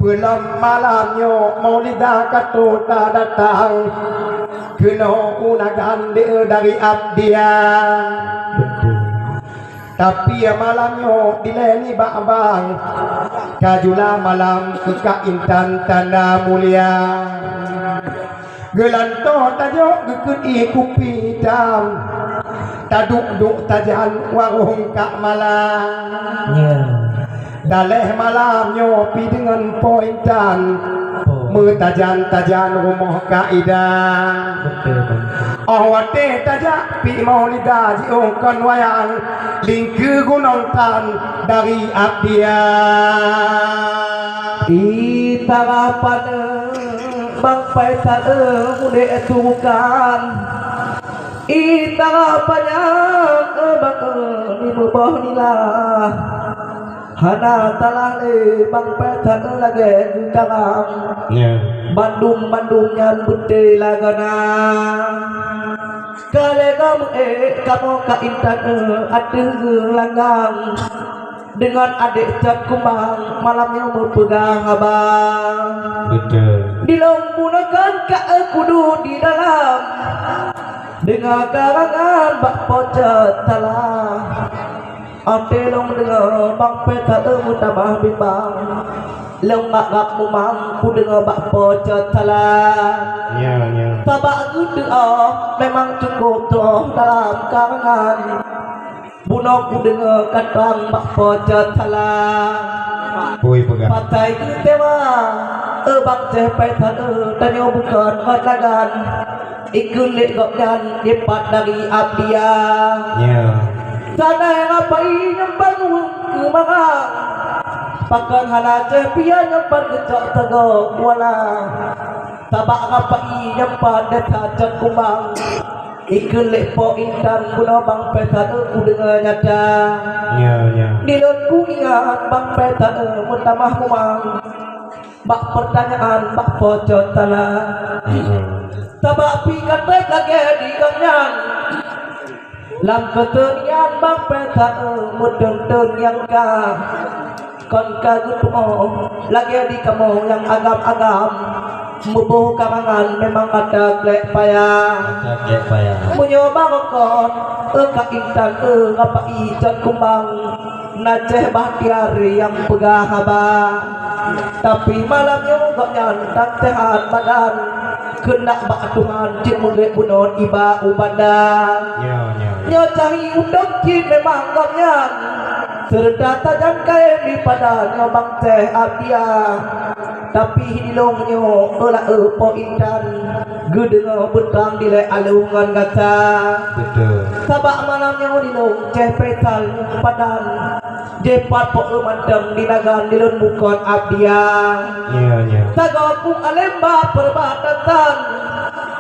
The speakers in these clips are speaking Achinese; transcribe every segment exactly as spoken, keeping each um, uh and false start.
Peulom malam nyoe Maulidah ka troh tadatang keunoe u Nagan di dari Abdia. Tapi malam nyoe dilèe nibak bang ka jula malam keu Kak Intan tanda mulia. Geulantoe tajok geukheun ié kupi itam, taduek-duek tajan warong Kak Mala. Daleh malam nyoe pi deungon Po Intan, meutajan-tajan rumoh Kak Ida. Óh watèe tajak pi Maulidah jiôh kon wayang, lingkeu gunong tan dari Abdia. Itara paneuk Bang Faisal, eh, udép tukan. Itara panyang, eh, bang, eh, di meuboh nila. Hana salah lé Bang Faisal, eh, lagèe geukarang. Bandum-bandum nyan beutôi lagana. Ka lhèe goe meuék kamoe Kak Intan, eh, ateueh langgang. Deungon adék Cot Kumbang malam nyoe meupeugah haba. Beutôi. Di lôn bunoe kon ka kudu di dalam. Deungoe karangan bak Po Cot Tala. Até lôn deungoe Bang Faisal meutamah bimbang. Lôn ngap-ngap mumang kudeungoe bak Po Cot Tala. Ya, ya. Sabab geuteuk oh memang cukup troh dalam karangan. Bunoe kudeungoe ka trang bak Po Cot Tala. Bui peugah. Patai geutewa, eh, Bang Ceh Faisal, eh, tanyoe bukon ngon lagan. Ikheun lé gobnyan dipat dari Abdia. Ya. Sana rapai nyang bangun keu marang. Pakon hana Ceh Pia nyang pat geucok teugok wala. Sabab rapai nyang pat desa Cot Kumbang. Ikheun lé Po Intan bunoe Bang Faisal, eh, kudeungoe nyata. Ya, ya. Di lôn kuingat Bang Faisal, eh, meutamah mumang. Bak peurtanyaan bak Po Cot Tala. Heeh. Sabab pi ka trép lagèe di gobnyan. Lam keuteunian Bang Faisal, eh, meuteun-teun nyang ka. Kon ka geutuoh lagèe di kamoe nyang agam-agam, meuboh karangan memang atra glèk paya. Atra glèk paya. Meunyoe barokon, eh, Kak Intan, eh, rapai Cot Kumbang, na Ceh Bahtiar nyang peugah haba. Tapi malam nyoe gobnyan tan seuhat badan. Keunak bak Tuhan cit meugét bunoe iba u banda. Ya, ya. Nyoe cahyi udeb cit memang gobnyan. Seureuta tajan kayém di pada nyoe Bang Ceh Abdia. Tapi di lôn nyoe, eh, laôt Po Intan geudeungoe beutrang dilèe aleuh ngon gata. Beutôi. Sabab malam nyoe di lôn Ceh Faisal padan. Jipat po mantong di Nagan di lôn bukon Abdia. Ya, ya. Sagoe ku além bak perbatasan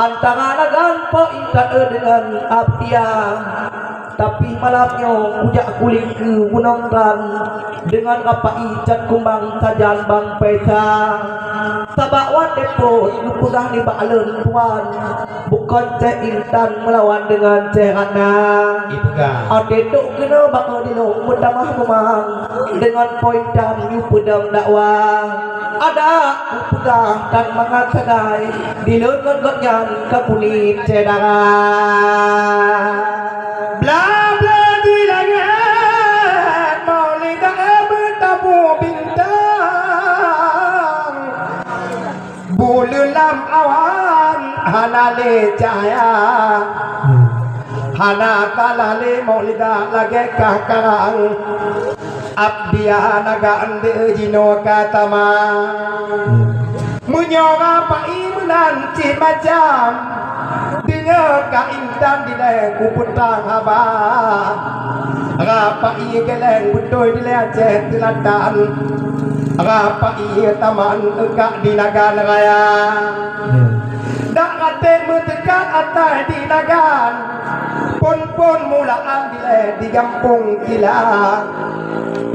antara Nagan Po Intan deungon Abdia. Tapi malam nyoe kujak kulingkeu gunong ran deungon rapai Cot Kumbang sajan Bang Faisal. Sabab watèe phôn geupeugah nibak lôn tuan, bukon Ceh Intan meulawan deungon Ceh Ratna. Ipeugah. Até trok keunoe bak di lôn meutamah mumang deungon Po Intan yue peudong dakwah. Adak kupeugah tan mangat sagai di lôn ngon gobnyan ka puni syedara. Bla-bla di langét Maulidah beutabu bintang. Buleuen lam awan hana lé cahya, hana kalah lé Maulidah lagèe kah karang. Abdia Nagan deuh jinoe ka tamah. Meunyoe rapai meunan cit macam, deungoe Kak Intan dilèe kupeutrang haba. Rapai geuléng beutôi dilèe Aceh Seulatan. Rapai taman eungkak di Nagan Raya. Dak raté meuteuka atai di Nagan. Phôn-phôn mulaan dilèe di Gampông Kila.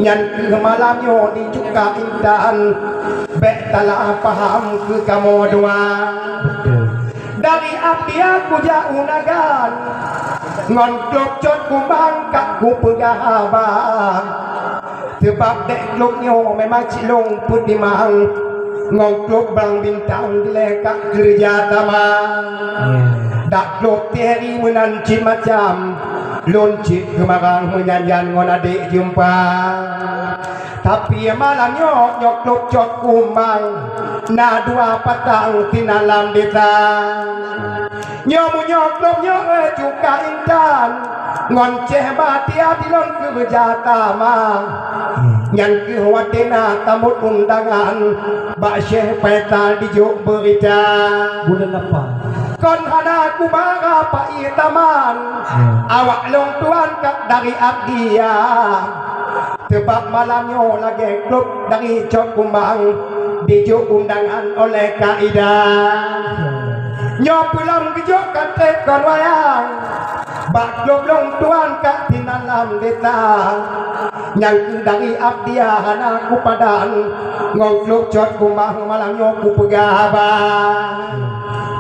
Nyan keuh malam nyoe di Cuka Intan. Bèk salah paham keu kamoe dua. Dari Abdia kujak u Nagan, ngon glôb Cot Kumbang ka kupeugah haba. Seubab dèk glôb nyoe memang cit lôn peutimang, Ngon klub Blang Bintang dilèe ka keureuja sama. Dak klub Thierry meunan cit macam. Lôn cit keumarang meunyan-nyan ngon adék jumpa. Tapi malam nyoe, nyoe klub Cot Kumbang na dua patang sinan lam desa. Nyoe meunyoe klub nyoe, eh, cuka intan ngon Ceh Batia dilôn keureuja sama. Nyan keuh watèe na tamut undangan bak Syekh Faisal dijok beurita. Buleuen lapan. Kon hana kubara pai taman. Awak lôn tuan ka dari Abdia. Teubab malam nyoe lagèe klub dari Cot Kumbang dijok undangan oleh Kak Ida. Nyoe peulom geujok ka trép kon wayang. Bak klub lôn tuan ka sinan lam desa. Nyang keu dari Abdia hana kupadan. Ngon klub Cot Kumbang malam nyoe kupeugah haba.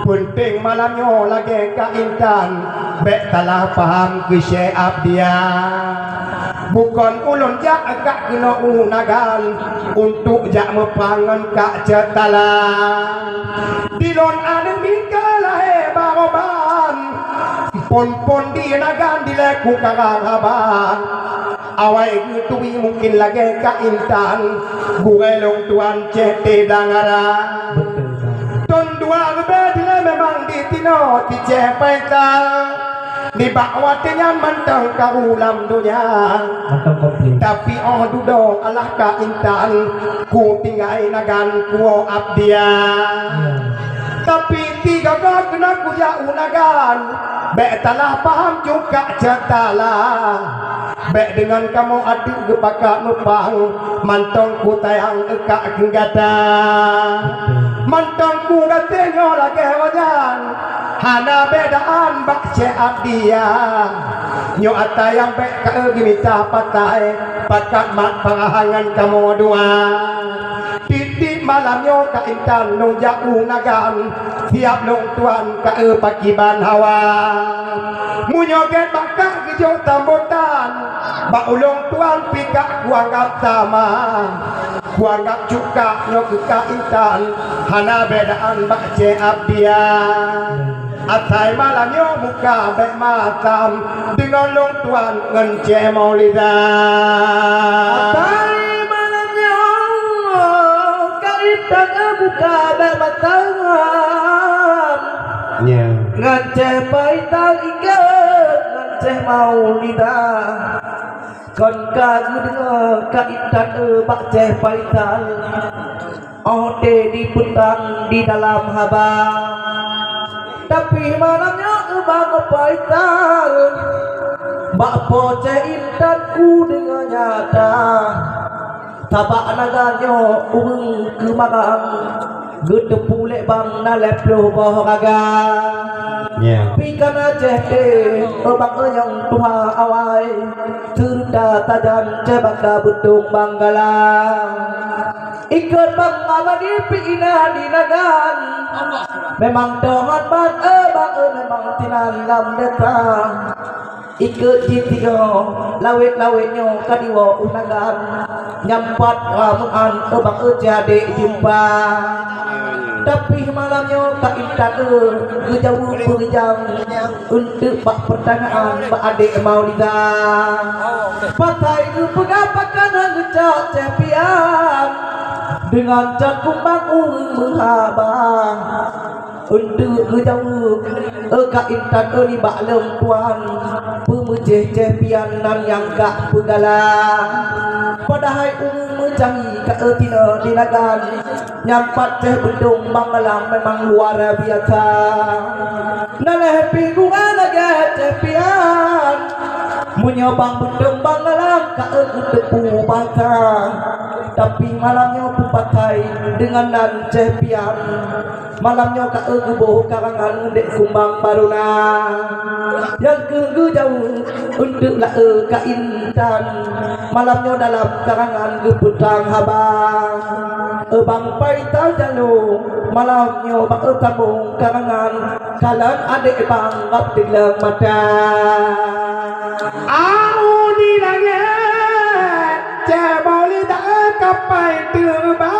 Peunteng malam nyoe lagèe Kak Intan, bèk salah paham keu Syekh Abdia. Bukon ulôn jak ka keunoe u Nagan untuk jak meuprang ngon Kak Cetala. Dilôn aneuk miet ka lahé baroban, phôn-phôn di Nagan dilèe kukarang haba. Awai geuturi mungken lagèe Kak Intan, gurèe lôn tuan Ceh Tedang Ara. Beutôi, Bang. Thôn dua leubeh dilèe memang ditinoe Ceh Faisal. Nibak watèe nyan mantong karu lam donya. Mantong komplit. Tapi 'oh dudoe alah Kak Intan, kutinggai Nagan kuwoe Abdia. Ya. Tapi tiga goe keunoe kujak u Nagan, bèk salah paham juga Cetala. Bèk deungon kamoe ateueh geupakat meuprang, mantong kutayang eukak keu gata. Mantong kugaséh nyoe lagèe nyan, hana bedaan bak Syekh Abdia. Nyoe ata nyang bèk ka eu geumita patai, pakat mat parahangan kamoe dua. Tiep-tiep malam nyoe Kak Intan lôn jak u Nagan, siap lôn tuan ka eu pakiban hawa. Meunyoe gèt bak Kak geujok sambotan, bak ulôn tuan pih Kak kuanggab sama. Kuanggab cuka nyoe keu Kak Intan, hana bedaan bak Ceh Abdia. Asai malam nyoe muka bèk masam, deungon lôn tuan ngon Ceh Maulida. Asai malam nyoe Kak Intan muka bèk masam. Ya. Ngon Ceh Faisal ikot ngon Ceh Maulida. Kon ka geudeungoe Kak Intan bak Ceh Faisal. 'Oh teuh dipeutang di dalam haba. Tapi malam nyoe Bang Faisal, bak Po Ceh Intan kudeungoe nyata. Sabak Nagan nyoe ureueng keumarang, geuteupeue lé Bang na lhèe ploh boh raga. Ya. Pih ka na Ceh teuh, Bang nyang tuha awai, seureuta sajan Ceh baka beutông Bang Gala. Ikot Bang Ahmadi pih inan di Nagan. Memang toh hon ban, eh, Bang, eh, memang sinan lam desa. Ikot jitiga, lawét-lawét nyoe ka diwoe u Nagan. Nyang pat rameuan, eh, Bang, eh, Ceh adék jumpa. Tapi malam nyoe Kak Intan, eh, geujaweueb beurijang. Eunteuk bak peutanyaan bak adék Maulida. Patai geupeugah pakon hana geucok Ceh Pian, deungon Cot Kumbang ureueng meuhaba. Eunteuk geujaweueb, eh, Kak Intan, eh, nibak lôn tuan, peumeucéh Ceh Pian nan nyang ka peugala. Padahai ureueng meucari ka, eh, tinoe di Nagan. Nyang pat Ceh beutông Bang Galang memang luar biasa. Na lhèe pih gura lagèe Ceh Pian. Meunyoe Bang beutông Bang Galang ka eu geuteupeue basa. Tapi malam nyoe peupatai deungon nan Ceh Pian. Malam nyoe ka eu geuboh karangan ngon Dek Kumbang Baruna. Nyang keu geujaweueb eunteuk laeu Kak Intan. Malam nyoe dalam karangan geupeutang haba. Eubang pai tajalo, malam nyoe bak eusambong karangan, kalon adék bang bak tileueng mata. Au di langét, Ceh Maulida kapai teubang.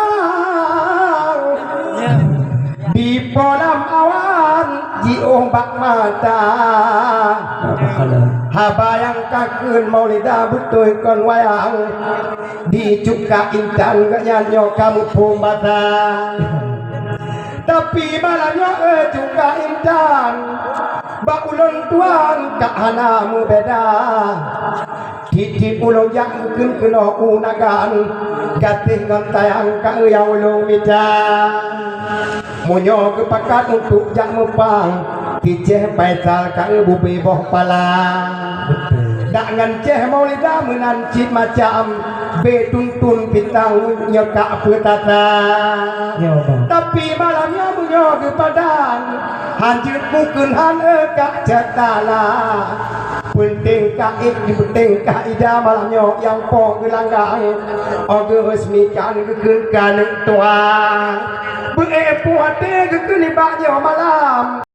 Jiôh bak mata. Haba nyang ka kheun Maulida beutôi kon wayang. Di cuka intan geuh nyan nyoe ka muphom basa. Tapi malam nyoe, eh, cuka intan, bak ulôn tuan ka hana meubeda. Tiep-tiep ulôn jak geukheun keunoe u Nagan, gaséh ngon sayang ka nyang ulôn mita. Meunyoe geupakat untuk jak meupang, Céh Faisal ka bubé boh pala. Dak ngon Céh Maulida meunan cit macam, bé tuntun pitang nyoe ka peutata. Tapi malam nyoe meunyoe geupadan, hanjeuet bukon han ka cetala. Peunteng ka ék, peunteng ka ija malam nyoe nyang po geulanggang. Oge resmikan geukheun keu aneuk tuha. Beuék puih até geukheun nibak nyoe malam.